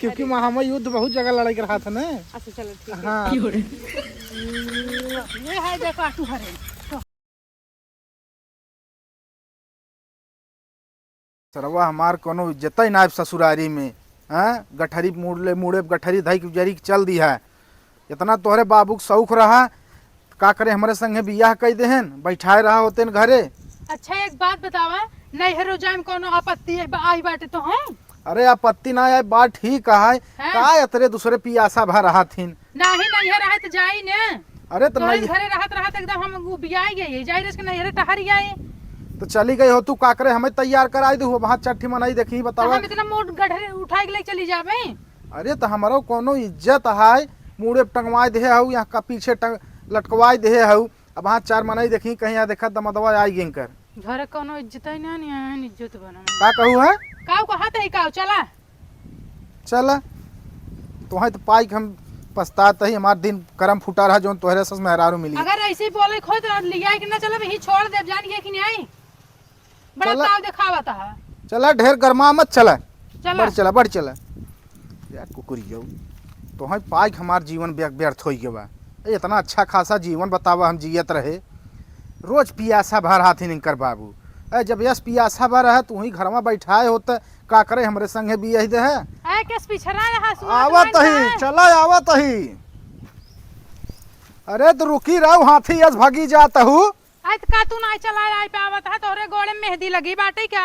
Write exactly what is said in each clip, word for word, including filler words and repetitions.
क्योंकि अरे। माँ हम युद्ध बहुत जगह लड़ाई के रहा था ना। अच्छा, चलो, ठीक है। हाँ। ये है, देखो, तू हरे। सरवा हमार कोनो इज्जत ही ना है ससुरारी में। हाँ, गठरी मुड़ले, मुड़े गठरी धई के जरी के चल दी है। इतना तोहरे बाबू के शौक रहा, का करे हमरे संगे बियाह कई देहन, बैठाए रहा होतेन घरे। अच्छा, एक बात बतावा, नैहरो जाए में कोनो आपत्ति आई बा-, आई बाटे तो हैं? अरे, आपत्ति ना आए, बात ठीक है। हैं? का एतरे दूसरे पियासा भा रहा थिन? नाही, नैहर रहे तो जाई ने। अरे, तो तोहरे नहीं। घरे रहत, रहत एकदम हम उबियाई गई, जाई रस के नैहरे टहर आई। तो चली गई हो तू, का करे हमें तैयार कराई दे हो, वहाँ चट्ठी मनाई देखी, तो बतावा। हम इतना मोट गठरी उठाई के ले चली जाबे? अरे, तो हमरो कोनो इज्जत है, मूड़े पे टंगवाए दे हऊ, यहाँ का पीछे टंग, लटकवाए दे हऊ। अब वहाँ चार मनई देखी, कहीं यहाँ देखा दमदवा आई गेंकर। घर कोनो इज्जत है ना, नहीं है, इज्जत बना। का कहू है? काऊ कहत है, काऊ, चला। चला, तोहे तो पाई के हम पछतात ही, हमार दिन करम फूटा रहा, जौन तोहरे सस मेहरारू मिली। अगर ऐसे ही बोले खो तो लिया के ना चला, यही छोड़ दे, जान गया कि नहीं आई। बड़ा चला। ताव देखावत है। चला, ढेर गरमा मत, चला। चला। बढ़ चला, बढ़ चला। यार कुकुरियो, तोहे पाई के हमार जीवन व्य-, व्यर्थ होई गवा। ए, इतना अच्छा खासा जीवन बतावा हम जियत रहे, रोज पियासा भर हाथिन इनकर बाबू। ए, जब यस पियासा भर है, तू ही घर में बैठाए होत, का करे हमरे संगे बियाह दे है? ए, केस पिछड़ा रहा, सुनत आवत नहीं ही, था। चला आवत ही। अरे तो रुकी रहो, हाथी यस भागी जात हूँ। आई त का तू नाई चलाए आई पावत है, तोहरे गोड़े में मेहंदी लगी बाटे का?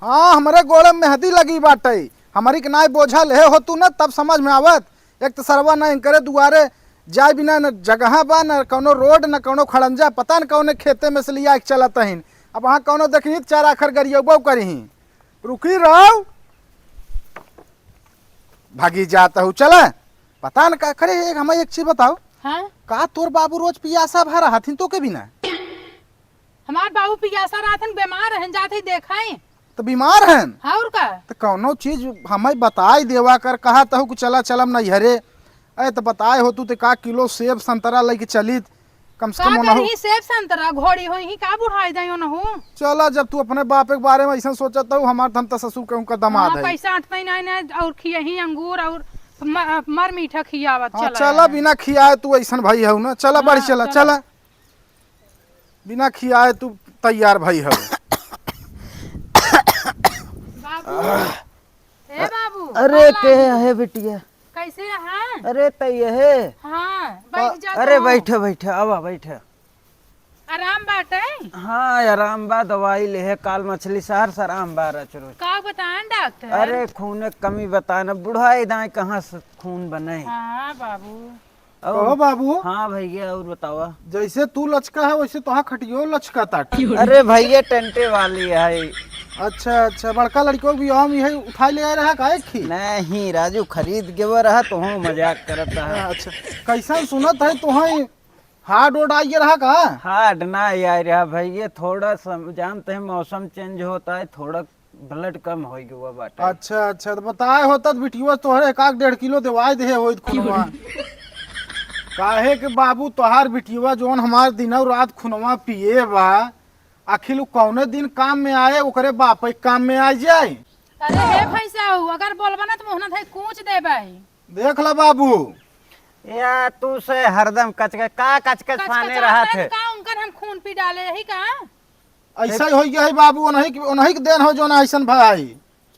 हाँ, हमरे गोड़े में मेहंदी लगी बाटे। हमरी के नाई बोझा लेहे हो तू न, तब समझ में आवत। एक तो सरवा न इनकरे दुआरे जाए बिना न जगह बा, न कौनो रोड, न कौनो खड़ंजा, पता न कौने खेते में से लिया के चलत हईन। अब वहाँ कौनो देखी त चार आखर गरियबो करिही। रुकी रहो, भागी जात हूँ, चला। पता न का करे, एक, हमें एक चीज बताओ। हाँ? का तोर बाबू रोज पियासा भा रहथिन तो के बिना? हमार बाबू पियासा रहथिन, बीमार रहन, जात ही देखाई। तो बीमार हन? हाँ, और का? तो कौनो चीज हमें बताई देवा कर, कहा तहु कि चला चलम नैहरे। अरे तो बताए हो तू तो का किलो सेब संतरा लेके चलित, कम से का कम ओनहु करही सेब संतरा, घोड़ी होई ही का बुढ़ाई जाई ओनहु? चला, जब तू अपने बाप के बारे में ऐसा सोचत हऊ, हमार त हम त ससुर के उनका दमाद हाँ, है। पैसा अटतई नहीं, नहीं, और खियही अंगूर और म-, मर मीठा खियावत हाँ, चला चला, है। बिना खियाए तू ऐसन भाई हऊ ना, चला, हाँ, बढ़ चला, चला। चला। बिना खियाए तू तैयार भाई हऊ। बाबू, ए बाबू, अरे, का के लागी? है बिटिया? कैसे है? अरे, त ये है। हाँ, बैठ जा अरे, तो। बैठे, बैठे, आवा, बैठे। आराम बाटे? हाँ, आराम बा, दवाई लेहे, काल मछली शहर से आराम बा, रच रोच। का बताएं डॉक्टर? अरे, खून के कमी बताएं, बुढ़ाई दाएं कहाँ से खून बने? हाँ, बाबू। और कहो बाबू। हाँ भैया, और बतावा। जैसे तू लचका है, वैसे तोहा खटियो लचका ताटे। अरे भैया, टेंटे वाली है। अच्छा, अच्छा, बड़का लड़को भी हम यही उठा ले आए रहा का एक ही? नहीं राजू, खरीद के वो रहा, तो हम मजाक करत रहा। अच्छा, कैसन सुनत है तोहे हार्ड ओर्ड आइए रहा का? हार्ड ना आए रहा भैया, थोड़ा सा जानते हैं मौसम चेंज होता है, थोड़ा ब्लड कम हो गया बाटे। अच्छा, अच्छा, तो बताए होता तो बिटियो तोहरे एक आध डेढ़ किलो देवाए देहे होइत खुनवा। काहे के बाबू, तोहार बिटिया जौन हमार दिनौ रात खुनवा पिए बा, आखिर उ कौने दिन काम में आए, ओकरे बापे के काम में आ जाए। अरे हे भैंसा हो, अगर बोलबा ना तो मुँह ना धाई कूच देबै। देख ला बाबू। या तू से हरदम कचकच, का कचकच कचकच फाने रहत रहत है? का उनकर हम खून पी डाले यही का? ऐसा ही हो गया है बाबू, उन्हीं के, उन्हीं के देन हो जो ना ऐसन भाई।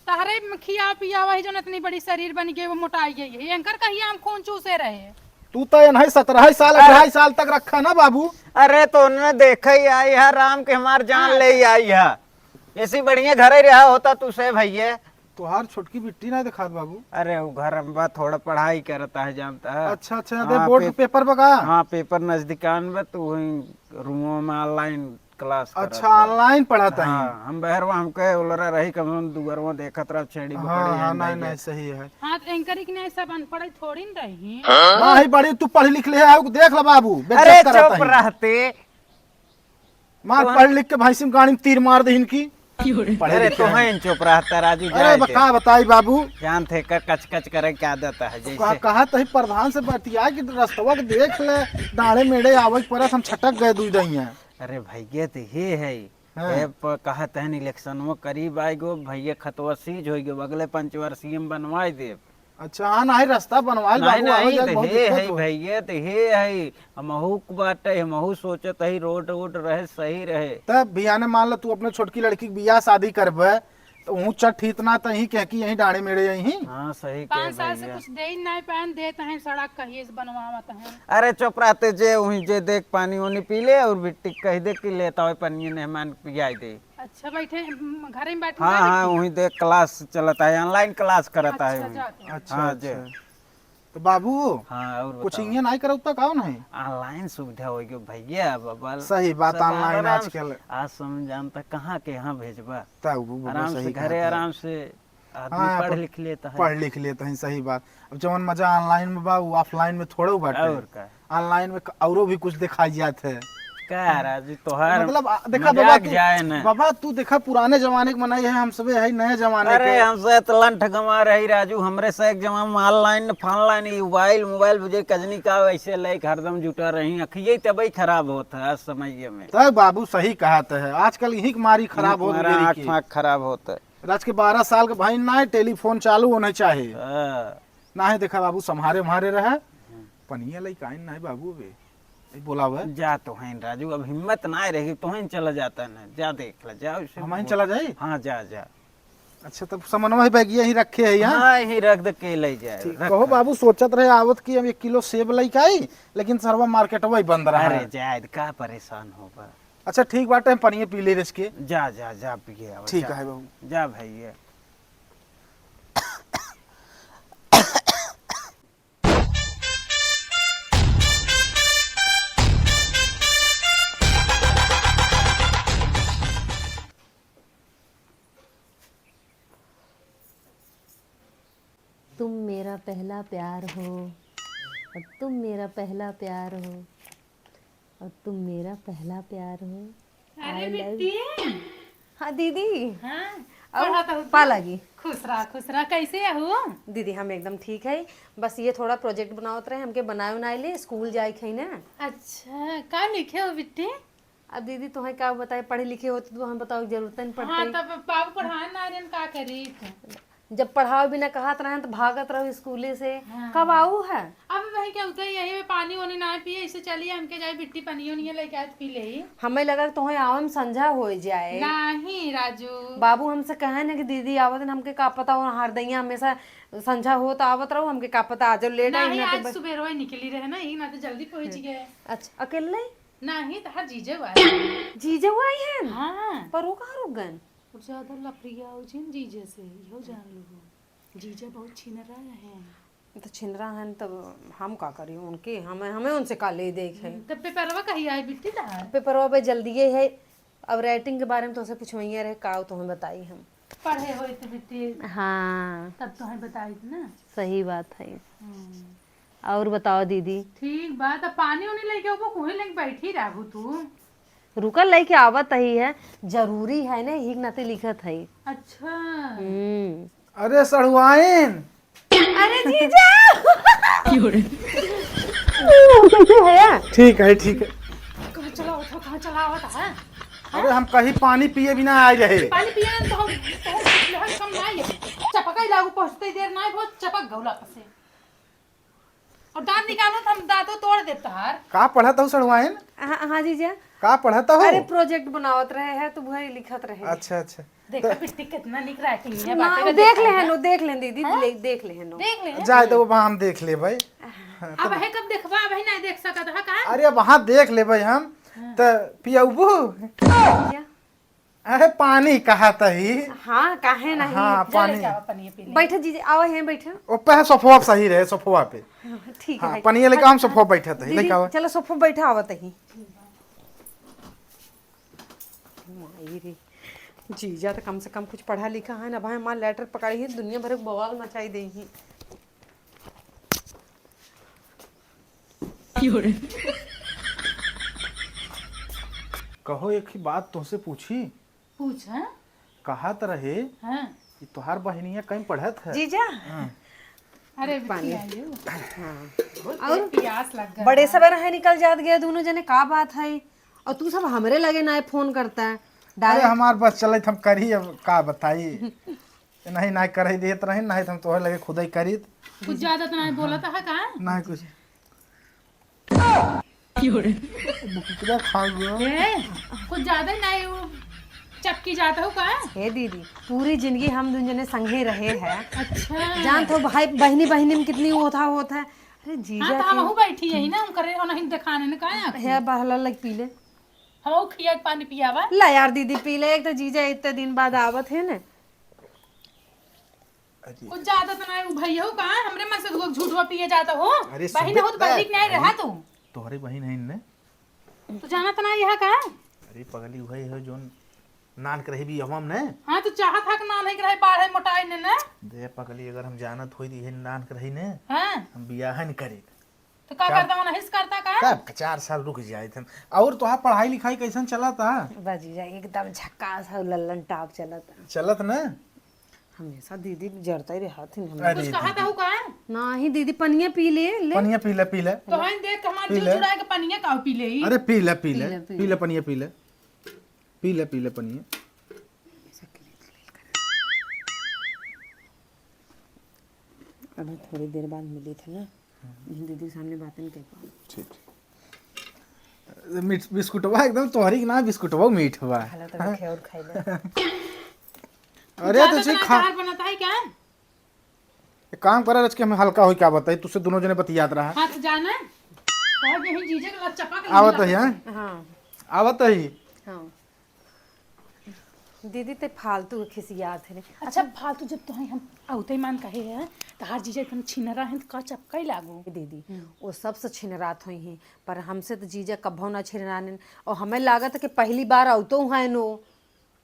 तहरे में खिया पिया वही जो इतनी बड़ी शरीर बन गई, वो मोटाई गई है। एंकर कहिया हम खून चूसे रहे। तू तो इन्हीं सत्रह साल, अरे। अठारह साल तक रखा ना बाबू। अरे तो उनमें देखे ही आई है राम के हमार जान हाँ। ले ही आई है। ऐसी बढ़िया घर ही रहा होता तू से भैया। तोहार छोटकी बिट्टी ना दिखात बाबू। अरे वो घर में बा, थोड़ा पढ़ाई करता है जानता है। अच्छा, अच्छा, हाँ, दे बोर्ड पे-, पेपर बा का? हाँ, पेपर नजदीकान बा, तो वही रूमों में ऑनलाइन क्लास करत अच्छा, है। ऑनलाइन पढ़त है। हाँ, हम बहरवा हमके उलरा रही, कम से कम दुअरवा देखत रह, छेड़ी हाँ, बकरी हाँ, है, नहीं, नहीं, नहीं, सही है। हाँ, तो एंकर ही के नहीं, सब अनपढ़ थोड़ी न रही। हाँ, ही बड़ी तू पढ़ लिख ले है, देख ला बाबू, बेइज्जत अरे करत चुप है। रहते। मार तो पढ़ लिख के भैंसी में गाड़ी में तीर मार दे इनकी। पढ़े अरे लिखे तो हैं। हैं चुप रहता राजू, अरे जाए बा, दे। का बताई बाबू। जानते कर कच कच करे क्या देता है जैसे। कहा, कहा तही प्रधान से बतिया कि रस्तवा के देख ले, डाढ़े मेढ़े आवे के परस हम छटक गए दुई दहिया। अरे भैया तो ये है, हाँ। ए, प-, कहत हन इलेक्शनवा करीब आइ गो, भैया खतवा सीज होइ गो, अगले पंचवार सीएम बनवाइ देब। अच्छा, हाँ, नाही, रास्ता बनवाइल नहीं, बाबू, आवे नहीं, जाए तो बहुत हे दिक्कत है हो। भैया, तो हे है, हमहू के बाटे, हमहू सोचत है रोड वोड रहे, सही रहे। तब बिहाने मान ला तू अपने छोटकी लड़की के बियाह शादी करबे, तो ऊँच चट इतना तही कह कि यहीं डाँड़े मेड़े यहीं। हाँ, सही कहे पाँच साल से भैया। कुछ दे ही नहीं पाएन, देत हैं सड़क कहिए से बनवावत हैं। अरे चुप रहते, जे वहीं जे देख पानी वानी पी ले और बिट्टी कह दे कि लेता हुए पनिया मेहमान पियाई दे। अच्छा, बैठे, हम्म, घरे में बैठे हाँ, ना हाँ, बैठे? वहीं देख क्लास चलता है, ऑनलाइन क्लास करता है अच्छा, वहीं। जाके। अच्छा, हाँ, अच्छा। जे। तो बाबू, हाँ, और कुछ बताओ। इंगे नाई करौता कौन है? ऑनलाइन सुविधा हो गयो भैया, बाबा। सही बात, सब ऑनलाइन आराम से, आजकल। आज समय जानता कहाँ के यहाँ भेजबा। तब वो बाबा आराम से सही घरे कहत है। आराम से आदमी हाँ, पढ़ अपन लिख लेता है। पढ़ लिख लेता है, सही बात। अब जवन मजा ऑनलाइन में बा, वो ऑफलाइन में थोड़ो बाटे। और का? ऑनलाइन में क-, औरो भी कुछ दिखाई जात है। का राजू, तोहार मतलब, आ, देखा मजाक बाबा, तू, जाए न। बाबा, तू देखा, पुराने जमाने के मनई है, हम सबे है नए जमाने अरे, के। हमसे तो लंठ गंवा रही राजू, हमरे से एक जमाना में ऑनलाइन, फॉनलाइन, ये मोबाइल, मोबाइल बुझे कजनी का वैसे लेके हरदम जुटा रही, अखिये तबे खराब होत है आज समय में। तब बाबू सही कहत है, आजकल यही के मारी खराब होत हमारा मेरी आँख की। फाँख खराब होत है। राज के बारह साल के भाई ना टेलीफोन चालू होना चाहे। हाँ। ना है, देखा बाबू, सम्हारे उम्हारे रहे। हम्म। पनिया लइका आइन ना है बाबू, अबे। ए, बोलावे। जा तो हैं राजू, अब हिम्मत ना रही, तो हैं चला जाता ना। जा देख ले, जा उसे हम हैं बोल। चला जाई? हाँ, जा, जा। अच्छा, तब समनवा है बैग यहीं रखे है यहाँ? हाँ, यहीं रख दे के ले जाए, ठीक, रख। कहो बाबू, सोचत रहे आवत कि हम एक किलो सेब लइका आई, लेकिन सरवा मार्केटवा ही बंद रहा अरे है। जाए, का परेशान होबा? अच्छा, ठीक बाटे, हम पनिया पी ले रच के। जा, जा, जा, पिए आवा, ठीक जा। है बाबू। जा भैया। तुम मेरा पहला प्यार हो, और तुम मेरा पहला प्यार हो, और तुम मेरा पहला प्यार हो। अरे I love बिट्टी। हाँ दीदी। हाँ, और पढ़त हूँ पा तू? लगी। खुश रहा, खुश रहा। कैसे हऊ? दीदी, हम एकदम ठीक है, बस ये थोड़ा प्रोजेक्ट बनावत रहे, हमके बनाए उनाए ले, स्कूल जाए के है ना। अच्छा, का लिखे हो बिट्टी? अब दीदी, तोहे का बताए, पढ़े लिखे होत तो हम बताओ, जरूरत नहीं पड़त। हाँ, तब बाबू पढ़ाए ना रहन, का करी? जब पढ़ाओ बिना कहत रहन, तो भागत रहो स्कूले से। हाँ। कब आऊ है? अब वही क्या होता है, यही में पानी वानी ना पिए, इसे चलिए हमके जाए बिट्टी पनियो नहीं लेके आए, पी ले। हमें लगा कि तोहे आवे में संझा हो जाए। नहीं राजू। बाबू हमसे कहे ना कि दीदी आवत न, हमके का पता, वो हरदैया हमेशा संझा हो तो आवत रहो, हमके का पता आज लेट आई नहीं, ना तो आज ब- सुबह रोए निकली रहे ना, यही ना तो जल्दी पहुँच गए। अच्छा, अकेले? नाही, तहार जीजो आई। जीजो आई हैं? हाँ। पर वो कहाँ रुक गन? और ज्यादा लफड़िया हो जिन जीजे से, इहो जान लो। जीजा बहुत छिनरा हैं। तो छिनरा हैं, तब हम का करी उनके? हमें, हमें उनसे का ले देख है? तब पेपरवा कहीं आई बिट्टी तहार? पेपरवा पे जल्दी ये है। अब राइटिंग के बारे में तोसे पूछवइया रहे, का तोहे बताई हम? पढ़े होई तो बिट्टी। हाँ। तब तोहे बताई ना। सही बात है। हम्म। और बताओ दीदी। ठीक बा, त पानी उनी लेके अबो, कुहीं लेके बैठी रहबू तू। रुकल लेके आवत ही है, जरूरी है ने, हिक नाते लिखत है। अच्छा। हम्म। अरे सड़ुआइन। अरे जीजा। कैसे है? ठीक है, ठीक है। कहाँ चला आवत हो, कहाँ चला आवत है? अरे हम कहीं पानी पिए बिना आए रहे। पानी पिए तो हम, तो हम, हम कम ना आए। चपका ही लागू पहुँचते देर ना आए, बहुत चपक गौला पसे। और दाँत निकालो तो हम दाँतों तोड़ दे तोहार। का पढ़त हो सड़ुआइन? हाँ, हाँ जीजा। का पढ़त हो? अरे प्रोजेक्ट बनावत रहे हैं तो वही लिखत रहे। अच्छा, अच्छा। देखा तो बिट्टी कितना निक राइटिंग है, ना, बातें का देख देखा ले है है ना? नो, देख ले दीदी, हाँ? ले, देख ले है नो। देख ले है? जाए दो, वहाँ हम देख ले भाई। अब है कब देखबा, अब है नहीं देख सकत है का? अरे अब वहाँ देख ले भाई हम। हाँ। तो पियबू? क्या? अरे पानी कहा तही। हाँ, काहे नहीं? हाँ, जा पानी। लेके आवा, पनिया पी ले। बैठे जीजी, आवा यहाँ बैठे। ओ पे सोफवा पे सही रहे, सोफवा पे। हाँ, ठीक हाँ, है। पनिया लेके हम सोफवा बैठे तही, दीदी, लेके आवा। चलो सोफवा बैठा आवा तही। माई रे, जीजा तो कम से कम कुछ पढ़ा लिखा है ना भाई, हमार लेटर पकड़ी है, दुनिया भर के बवाल मचाई दे ही। कहो, एक ही बात तुमसे पूछी? पूछ, हाँ? कहा त रहे हाँ। कि तोहार बहिनिया कहीं पढ़त है। जीजा। हाँ। अरे पानी। बिटिया, आयो। हाँ। बहुत और तेज प्यास लग गया। बड़े सबर है, निकल जात गया दोनों जने, का बात है? और तू सब हमरे लगे ना फोन करता है, अरे direct। हमार बस चलत, हम करी, अब का बताई। नहीं, नहीं करही देत रही, नहीं तो हम तोहरे लगे खुदई करीत। कुछ ज्यादा तो नहीं बोलत है का? नहीं कुछ। बुकवा खा गया। ए, कुछ ज्यादा ही नहीं वो चपकी जात हो का? हे दीदी, पूरी जिंदगी हम दुन जने संगे रहे हैं। अच्छा। जानत हो भाई, बहिनी बहिनी में कितनी ओथा होत है। अरे जीजा हाँ, तो हम की हूँ बैठी यही ना, हम करे और नहीं दिखाने ने का आँख हे में? बहला लग पी ले। हम हूँ खिया के पानी पियावा। ला यार दीदी पी ले, एक तो जीजा इतने दिन बाद आवत है ना। अरे। कुछ ज्यादा तो नहीं, उ भैया हो का, हमरे मन से तो झूठवा पिए जाता हो। अरे बहिन सुबह हो तो बहिन नहीं रहा तू। तोहरे बहिन है ने? तू जाना तो नहीं यहाँ का? अरे पगली, वही है जोन नान के रही भी हम ने। हाँ, तू चाहत है कि नान है कि रहे, बाढ़ है, मोटाई ने ना। दे पगली, अगर हम जानत होई तो ये नान के रही ने, हाँ। हम बियाह न करे। तो का का-, करता हो, नहीं करता का? तब चार साल रुक जाए थे। और तोहार पढ़ाई लिखाई कैसन चलत है? बा जीजा, एकदम झक्कास है, लल्लन टॉप चलत है। चलत ना? हमेशा दीदी जरता ही रहत ही हम। अरे कुछ कहा दीदी। था का? नाही दीदी, पनिया पी ले, ले। पनिया पी ले, पी ले। तो हम देख हमार पी जीव ले। चुराए के पनिया का पी ले ही। अरे पी ले, पी ले, पी ले, पी पी ले। ले, पनिया पी ले। पी ले, पी ले पनिया। अभी थोड़ी देर बाद मिली थे ना, दीदी के सामने बातें नहीं कर पाऊँ। ठीक, ठीक। मीठ, बिस्कुटवा एकदम तोहरी के ना, बिस्कुटवा मीठ बा। खाला तो रखे और खाई ले। अरे तो ज्यादा चीज खा। अचार बनता है क्या? एक काम करा, रच के हमें हल्का होई क्या बताई, तुझसे दोनों जने बतियात रहा। हाँ, तो जाना। और यही जीजे के लग चपा के आवत लग है, हाँ? हाँ। आवत है। हाँ। दीदी, ते फालतू के खिसियात है। अच्छा, फालतू जब तोहे हम औते मान कहे हैं, तहार जीजा इतना छिनरा है, तो का चपकाई लागू? दीदी, हम्म। वो सबसे छिनरात होई हैं, पर हमसे तो जीजा कभो ना छिनरानेन। और हमें लागत है कि पहली बार औतो हैं नो।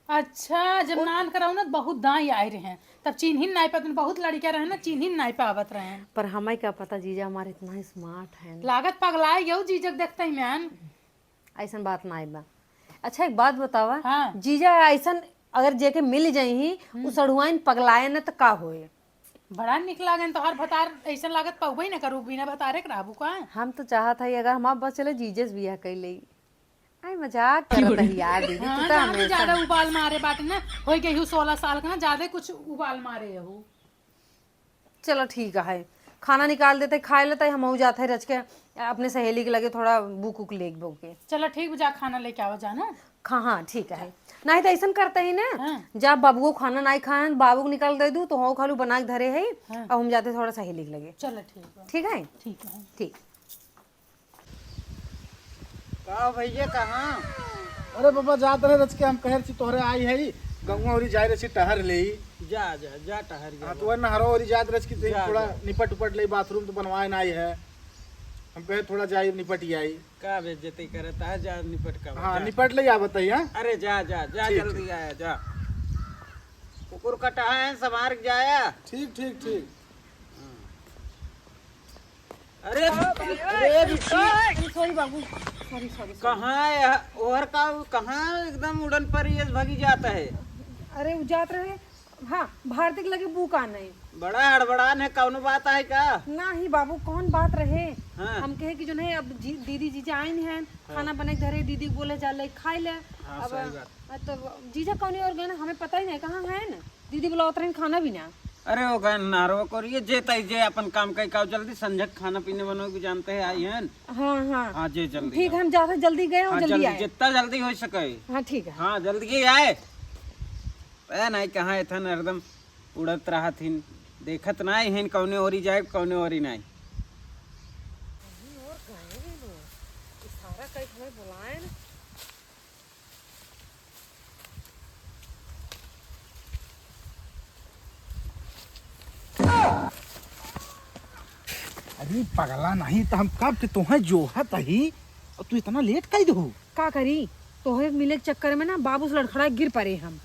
अच्छा, जब ओ- नान कराऊ ना, बहुत दाई आए रहे हैं, तब चीन्हिन नाई पातन, बहुत लड़कियां रहे ना, चीन्हिन नाई पावत रहे हैं। पर हमें क्या पता जीजा हमारे इतना smart हैं। लागत पगलाए गयो जीजक देखते ही मैन। ऐसन बात नाई बा। अच्छा, एक बात बतावा, हाँ। जीजा ऐसन अगर जेके मिल जाई ही, हम्म। उ सढ़ुआइन पगलाए न त का होए? बड़ा निक लागेन तोहार भतार, ऐसन लागत पउबे न करू, बिना भतारे के रहबू का? हम तो चाहत हई अगर हमार बस चले जीजे से बियाह कइ लेई। आई मजाक करत हई यार दीदी, तू हाँ, तो ज्यादा, हमेशा ज्यादा उबाल मारे बाटे ना, होई गई हूँ सोलह साल का ना, ज्यादा कुछ उबाल मारे हूँ। चलो ठीक है, खाना निकाल देते, खाए लेते, हमहू जाते हैं रच के अपने सहेली के लगे थोड़ा बुक उक लेके बोके। चलो ठीक बा, जा खाना लेके आवा जा ना। खा, हाँ ठीक है, नहीं तो ऐसन करते ही ना, हाँ। जा बाबू को खाना नहीं खाए, बाबू को निकाल दे दू, तो हो खालू बना के धरे है, हाँ। अब हम जाते थोड़ा सहेली के लगे। चलो ठीक है। ठीक है? ठीक है। ठीक। का भैया, कहाँ? अरे बाबा, जात रहे रच के, हम कहे रची तोहरे आई है, गंगवा ओरी जाए रची टहर ले। जा, जा, जा टहर हाँ, गया। तो वह नहरो ओरी जात रच की, तो जा, थोड़ा जा। निपट उपट ले, बाथरूम तो बनवाए ना आई है, हम कहे थोड़ा जाए निपट ही आई। का बेइज्जती करता है, जा निपट का हाँ, जा। निपट ले, आ बताइए, हाँ? अरे जा, जा, जा, ठीक, जल्दी ठीक। आया, जा। कुकुर कटा है, संभार के जाया। ठीक, ठीक, ठीक। अरे, अरे, बिट्टी। Sorry, sorry बाबू, sorry, sorry, sorry। कहाँ है ओहर का, कहाँ एकदम उड़न पर ये भागी जाता है? अरे, उ जात रहे, हाँ, भारती के लगे बू का नहीं। बड़ा हड़बड़ान है, कौनो बात है का? नहीं बाबू, कौन बात रहे? हाँ। हम कहे कि जो नहीं, अब जी, दीदी जीजा आइन हैं, हाँ। खाना बने के धरे, दीदी बोले जा ले खाई ले। हाँ, अब, सही बात। अब तो जीजा कौनी और गए ना, हमें पता ही नहीं कहाँ है ना। दीदी बुलावत रही खाना भी ना। अरे वो गए नारवा कोरिए, जे ताई जे अपन काम कई काव जल्दी, संझक खाना पीने बनो की जानते हैं आई हैं। हाँ, हाँ। हाँ, जे जल्दी ठीक आओ। है, हम जाते जल्दी गए और हाँ, जल्दी जल्दी, आए। जितना जल्दी हो सके। हाँ, ठीक है। हाँ, जल्दी ही आए। ए, नहीं कहाँ इथन हरदम उड़त रहत हिन, देखत नाई हिन कौने ओरी जाए, कौने ओरी नाई। कहीं और गए नो, इशारा कई हमें बुलाए न। अरे पगला नहीं तो हम कब के तोहे जोहत ही और तू इतना लेट कई दहू? का करी, तोहे मिले के चक्कर में ना बाबू से लड़खड़ा के गिर पड़े हम।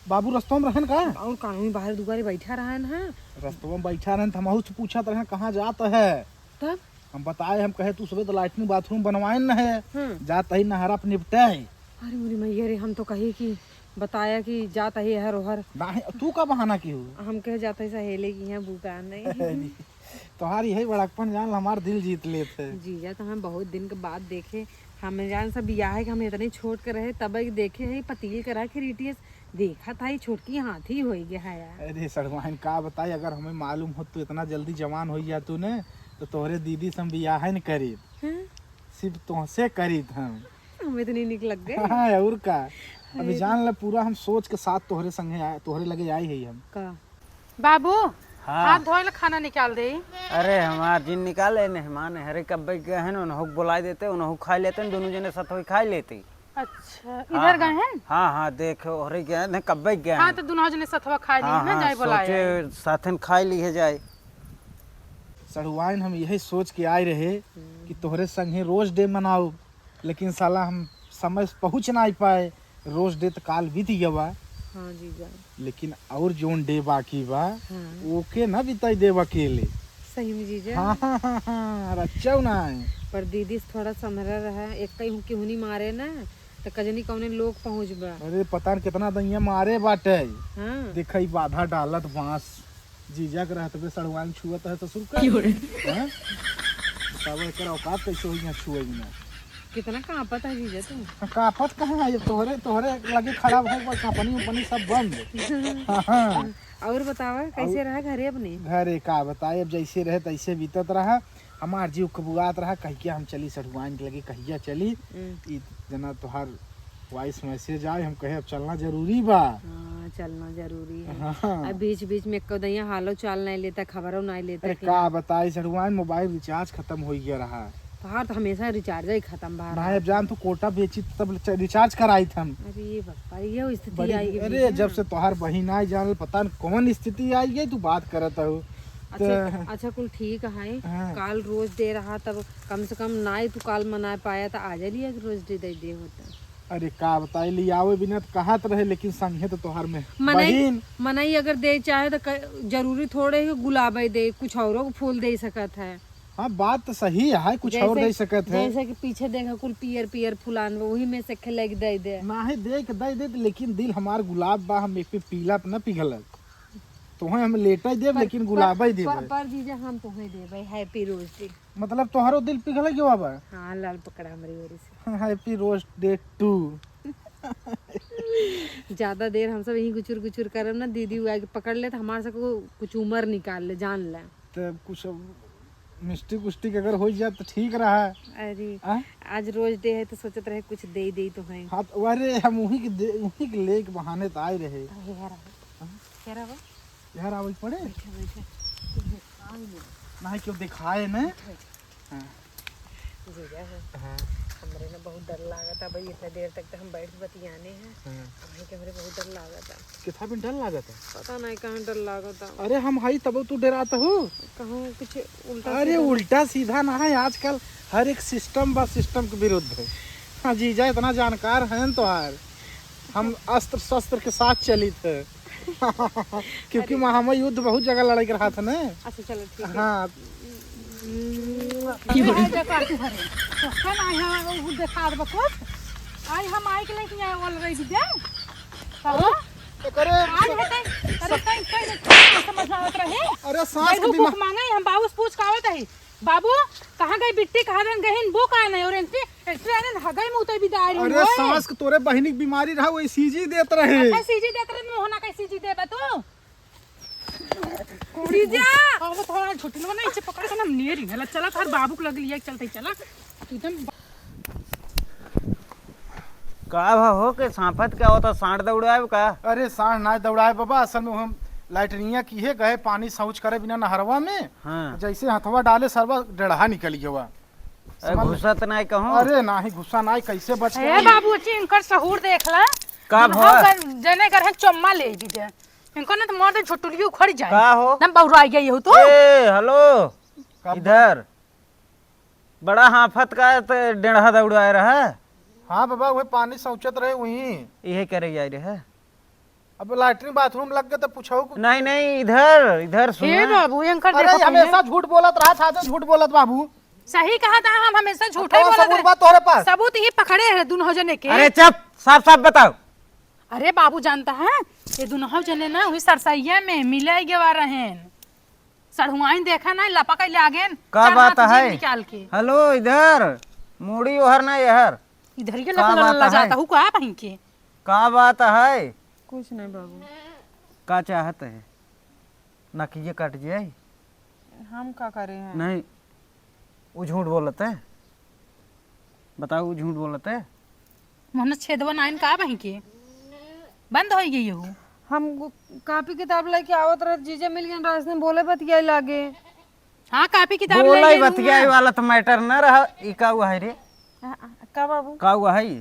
बाबू रस्तवा में रहन का? और कानूनी बाहर दुआरे बैठा रहन है। रस्तवा में बैठा रहन तो हम से पूछत रहे कहाँ जात है? तब? हम बताए, हम कहे तू सुबह तो लैट्रिन बाथरूम बनवाए न है, हम्म। जात ही नहरा पे निपटे है। अरे मोरी मैया रे, हम तो कही कि बताया कि जात ही हर ओहर। नहीं, तू का बहाना की हो? हम कहे जात ही सहेली की हैं, बुका नहीं। तोहार यही बड़कपन जान ला, हमार दिल जीत लेत है। जीजा तो हम बहुत दिन के बाद देखे, हम जान सब बियाह है कि हम इतने छोट के रहे तब एक देखे है पतील करा के रीटीएस देखा था, ये छोटकी हाथी होई गया है यार। अरे सड़वाइन, का बताई, अगर हमें मालूम होत तू इतना जल्दी जवान होई जातू ने, तो तोहरे दीदी से हम बियाह न करीत। हाँ? सिर्फ तोहसे करीत हम। हमें इतनी निक लग गई। हाँ, और का। अभी अरे। जान ले, पूरा हम सोच के साथ तोहरे संगे आए, तोहरे लगे आई है हम। का? बाबू, हाँ। हाथ धोए ला खाना निकाल दे। अरे हमार जिन निकाले, मेहमान हरे कब्बे गए हैं, उन्हों को बुलाए देते, उन्हों खाई लेते, दोनों जने साथ होई खाई लेते। अच्छा, हाँ, इधर गए हाँ। हैं? हाँ, हाँ, देखो, हरे गए हैं, कब्बे गए हाँ, हैं। तो दोनों जने सथवा खाई हाँ, लिए ना, हाँ, जाए बुलाए सोचे आए। साथन खाई लिए जाए। सड़ुआइन हम यही सोच के आए रहे हम्म। कि तोहरे संगे रोज डे मनाओ, लेकिन साला हम समय से पहुँच ना पाए। रोज डे तो काल बीत गया बा। हाँ जीजा। लेकिन और जोन डे बाकी बा, हाँ। ओके ना बिताई देब अकेले। सही में जीजा। हाँ, हाँ, हाँ, हाँ, रच्चौ ना है। पर दीदी से थोड़ा सम्हरा रहा, एक कहीं केहू नहीं मारे ना, तो कजनी कौने लोग पहुँच बा। अरे पता न कितना दइया मारे बाटे। हाँ। देखा ई बाधा डालत बांस, जीजा के रहत बे सड़ुआइन छुअत है ससुर का। क्यों रे? हाँ? बतावा एकर औकात कैसे होई यहाँ छुए बिना। कितना कांपत है जीजा तू? हाँ, कांपत कहाँ है? ये तोहरे, तोहरे लगे खड़ा भइल बा, कंपनी उंपनी सब बंद। हाँ, हाँ। और बतावा, कैसे और रहा घरे अपने? घरे का बताए, अब जैसे रहे तैसे बीतत रहा। हमार जीव कबुआत रहा, कह के हम चली सड़ुआइन के लगे, कहिया चली? हम्म। ई जना तोहार voice message आए, हम कहे अब चलना जरूरी बा। हाँ, चलना जरूरी है। हाँ। अब बीच बीच में एको दइया हालो चाल नहीं लेता, खबरों नहीं लेता अरे कि का ना। बताई सड़ुआइन, mobile recharge खत्म हो गया रहा। तोहार तो हमेशा recharge ही खत्म बा ना, रहा। अब जान तू कोटा बेची तब च-, recharge कराई थम। अरे बापा, ये स्थिति बड़ी, आई गई अरे भैया। जब से तोहार बहिन आई जान, पता न कौन स्थिति आई गई, तू बात करत हो। अच्छा, त अच्छा, कुल ठीक है। हाँ। काल रोज दे रहा, तब कम से कम नाई तू काल मना पाया, तो आज लिया के रोज दे, दे, दे होता। अरे का बताई, ले आवे बिना तो कहत रहे, लेकिन संगे तो तोहार में मनई, बहिन। मनई अगर दे चाहे तो क-, जरूरी थोड़े ही गुलाबे दे, कुछ औरों को फूल दे सकत है। हाँ, बात तो सही है, कुछ और जैसे, दे सकत है। जैसे कि पीछे देखा कुल पियर पियर फुलान बा, वही में से खेले के दे दे। नाहीं, दे के दे दे, लेकिन दिल हमार गुलाब बा, हम एक पे पीला पे न पिघलत। तोहे हम लेटा ही देब, पर, लेकिन पर, गुलाबा ही देब। पर, पर जीजा हम तोहे देबे Happy Rose Day। मतलब तोहरो दिल पिघल गयो बा? हाँ, लाल पकड़ा हमरी ओरी से। Happy Rose Day too। ज्यादा देर हम सब यहीं गुचुर गुचुर करब ना, दीदी उ आके पकड़ ले तो हमार सबको कुछ उमर निकाल ले, जान ले। तब कुछ अब मिस्टेक उस्टेक अगर हो जाए तो ठीक रहा। अरे, आ? आज रोज डे है तो सोचत रहे कुछ दे दे तो है। हाँ, तो अरे हम वहीं के दे, वहीं के लेके बहाने तो आए रहे। अरे यार, हाँ? यार, आवा। यार, आवे के पड़े? बैठे, बैठे। तुझे काम नहीं। ना है क्यों दिखाए ने? बैठ, बैठ। हाँ। जीजा हो। हाँ। हमरे ना बहुत डर लागत है भाई, इतना देर तक तो हम बैठ के बतियाने हैं। हाँ। अब भाई के हमरे बहुत डर लागत है। कितना भी डर लागत है? पता नहीं कहाँ डर लागत है। अरे हम हई तब तू डरात हो। कहूँ कुछ उल्टा अरे सीधा। उल्टा सीधा ना है, आजकल हर एक system बा, system के विरुद्ध है। हाँ जीजा इतना जानकार है न तोहार, हम अस्त्र शस्त्र के साथ चलित है। क्योंकि अरे। वहाँ हम युद्ध बहुत जगह लड़ाई के रहा था ना। अच्छा चलो ठीक है। हाँ। अरे, है जगह तू हरे। तो कौन आए हैं, वो देखा दे बकवास। आई हम आई के लेके आए वाला रही दीदी। कहो? तो करे। आज है तई, अरे तई, तई, तई, समझ में आवत रहे। अरे, सास के भाई, दिमाग भूख मांगे, हम बाबू से पूछ के आवत है। बाबू, कहाँ गई बिट्टी, कहाँ रंग गहिन, वो का नहीं, और एंटी, एंटी, अरे, हगई मुँह तो भी दारी अरे, हुए। सास के तोरे बहिनी के बीमारी रहा, वो CG देत रहे। अच्छा, CG देत रहे, मोहना का CG देबे तू? जीजा! अब थोड़ा छुट्टी लो ना, इसे पकड़ के ना, हम नहीं रही, चला, चला, तार बाबू को लग लिया, चलते ही चला। तू एकदम का भा हो के सांपत का होता, सांड दौड़ाए का? अरे सांड ना दौड़ाए बाबा, असल में हम लैटरिनिया की है गए पानी शौच करे बिना नहरवा में। हाँ। जैसे हथवा डाले सरवा डेढ़ा निकल गया। अरे समझ घुसत नहीं कहूँ। अरे नाही घुसा नाही, कैसे बच ए गया? बाबू, अच्छी इनकर सहूर देख ला। का हम भवा? हर जने घर है चम्मा ले दीजिए। इनको ना तो मार दे झुटुलियो उखड़ जाए। का हो? ना बौरा गई हो तो। ए, हेलो। का इधर। बड़ा हाफत का त डेढ़ा दौड़ाए रहा। हाँ बाबा, वही पानी सौचत रहे वही। इहे करे जाए रहे। अब लैट्रिन बाथरूम लग गए तो पूछो कुछ। नहीं, नहीं, इधर, इधर सुन हे ना। बाबू, एंकर अरे, देखो पहले। हमेशा झूठ बोलत रहा था, तो झूठ बोलत बाबू। सही कहा था, हम हमेशा झूठे अब कौन बोलत सबूत रहे। बा तोहरे पास? सबूत ही पकड़े है दोनों जने के। अरे चुप, साफ साफ बताओ। अरे बाबू जानता है, ये दोनों जने ना वही सरसैया में मिले गवा रहेन। सढ़ुआइन देखा ना, लपक ले आगेन, का चार बात हाथ है? जेब निकाल के। हेलो, इधर, मूड़ी ओहर ना एहर। इधर के का लपक बात लल्ला है? जाता हूँ, का बहिन के? का बात है? कुछ नहीं बाबू। का चाहत है? नकिये कट जाए। हम का करे हैं? नहीं, वो झूठ बोलत है। बताओ, वो झूठ बोलत है। मोहन छेदवा नाइन का बही के बंद हो गई हो। हम गु-, कापी किताब लेके आवत रहे, जीजे मिल गए, रास्ते में बोले बतियाए लागे। हाँ, कापी किताब बोला ले ही लेलू बतियाए ना। वाला तो मैटर न रहा। ई का हुआ है रे? आ, आ, का बाबू? का हुआ है? ए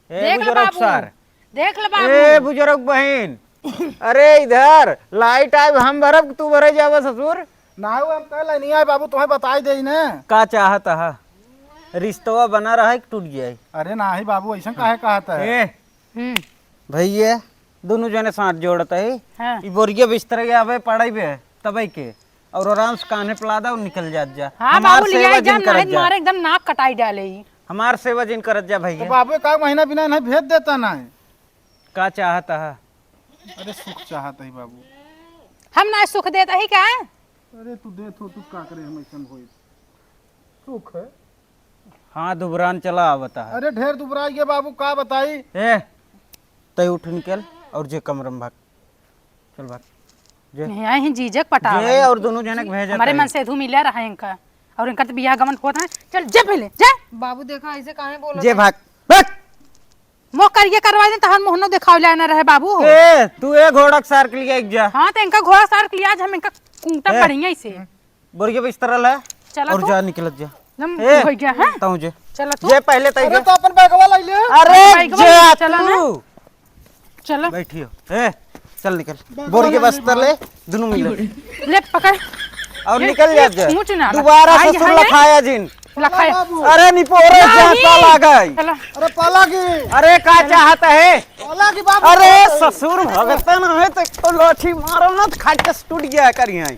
देख ले बुजुर्ग बाबू, सर। देख ले बाबू। ए बुजुर्ग बहिन, अरे इधर लाइट आए, हम भरब, तू भरे जावा ससुर। ना हो, हम कल नहीं आए बाबू, तुम्हें बताई दे ने। का चाहत है? रिश्तवा बना रहा है कि टूट जाए? अरे नाही बाबू, ऐसा काहे कहत है? ए हम्म। भैया, दोनों जने साथ जोड़त है। हाँ। ई बोरिया बिस्तर के आवे पड़ाई बे, तबई के, और आराम से कान्हे पे लादा और निकल जात जा। हाँ हमार बाबू, लिया सेवा जा, जिन करत नहीं जा। मारे एकदम नाक कटाई डाले ही। हमार सेवा जिन करत जा तो भैया। बाबू एक आध महीना बिना नहीं भेज देता ना है। का चाहत है? अरे सुख चाहत है बाबू। हम ना सुख देता ही का? अरे तू दे तो तू का करे, हम ऐसन होई। सुख है। हाँ, दुबरान चला आवता है। अरे ढेर दुबरा गया बाबू, का बताई? ए, तय उठ निकल और जे कमरे में भाग। चल भाग। जे। नहीं, आई हैं जीजक पटावा जे है। और दोनों जने के भेजत हमारे है। मन से धू मिला रहा है इनका। और इनका तो बियाह गमन होत है। चल, जे पहले, जे। बाबू देखा, ऐसे काहे बोलत जे है? भाग, भाग। मोह करिए करवा दे, तहन मोहनो देखाव ले ना रहे बाबू हो। ए, तू ए घोड़ा के सार के लिए एक जा। हाँ, तो इनका घोड़ा सार के लिए आज हम इनका कुंटा ए। पड़ेंगे इसे। बोरिया बिस्तर ला चला और तू। जा निकलत जा। एकदम ए, हो गया, हाँ? ताऊ जे। चला तू। जे पहले तई अरे जे। तो अपन बैगवा लाई ले। अरे बैगवा जा ले, चला ना। तू। चला। बैठियो। ए, चल निकल। बैगवा बोरिया लाई ले बिस्तर ले, दोनों मिले। ले पकड़। और ये, निकल ये जा जा। मुँह चुना ला। दोबारा आई ससुर है। लखाया जिन। लखाया। बाबू। अरे निपोरे नहीं। जा साला गई। चला। अरे पाला की। अरे का चाहत है? पाला की बाबू। अरे ससुर भगत ना है तो लाठी मारो ना तो खाट से टूट गया करी है।